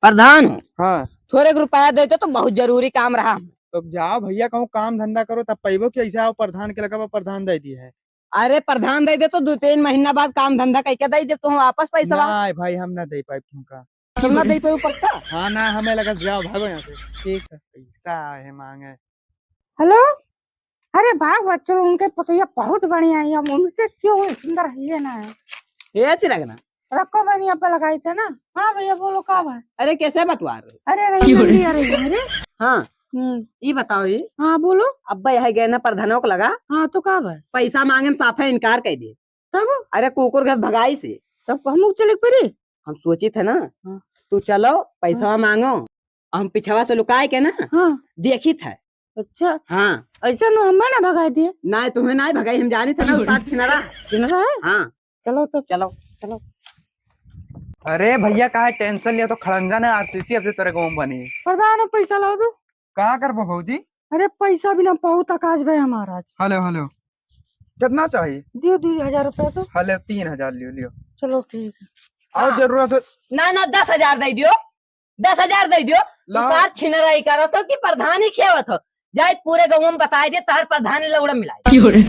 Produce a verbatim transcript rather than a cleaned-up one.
प्रधान हो। हाँ। थोड़े रुपया देते तो बहुत जरूरी काम रहा। तो जाओ भैया, कहूँ काम धंधा करो, तब पैबो कि ऐसे आओ प्रधान के लगा, प्रधान दे दिए है। अरे प्रधान दे दे तो दो तीन महीना बाद काम धंधा कइके दे दे, तो हम वापस पैसा। नहीं भाई, हम ना दे पाए तुमका। तुम ना दे पाए पक्का? हाँ ना, हमें लगा, जाओ, भागो यहाँ से। ठीक है। पैसा है मांगे। हेलो, अरे भाग बच्चों, उनके पतोहिया बहुत बढ़िया है, हम उनसे क्यों सुंदर है ये ना है। ए चिरगना। रखो बनिया पे लगाई थे ना। हाँ भैया बोलो का बा? अरे कैसे बतवा रहे? अरे नहीं क्यों रे? मंडी आ रही है रे। हाँ। हम्म। ई बताओ ई। हाँ बोलो। अब भाई है गए ना प्रधानों को लगा। हाँ तो का बा? पैसा मांगे में साफे इनकार कर दे। तब? अरे कुकुर घर भगाई से। तब हम लोग चले पड़ी? हम सोचित है ना, हाँ। तू चलो, पैसा हाँ। मांगो, हम पिछवा से लुकाए के ना, हाँ। देखित है। अच्छा। हाँ। ऐसा नो हमें ना भगाई दिए। ना, तुम्हें ना भगाई, हम जानी थे ना, उ सार छिनरा है। छिनरा है? हाँ। चलो तो। चलो। चलो। अरे भैया, काहे tension लिया, तो खड़ंजा ने आरसीसी अब से तेरे गाँव में बनी। प्रधान, पैसा लाओ तू। का करबो भौजी? अरे पैसा बिना बहुत अकाज बे हमारा आज। हेलो, हेलो, कितना चाहिए? दियो दो हजार रुपया तो। हेलो, तीन हजार लियो, लियो। चलो ठीक है। और हाँ। जरूरत है? ना, ना, दस हजार दे दियो, दस हजार दे दियो। लाओ। सार छिनराई करत हो कि प्रधानी खेवत हो? जाए पूरे गाँव में बताए दे, तार प्रधानी लौड़ा मिलाए। क्यों रे?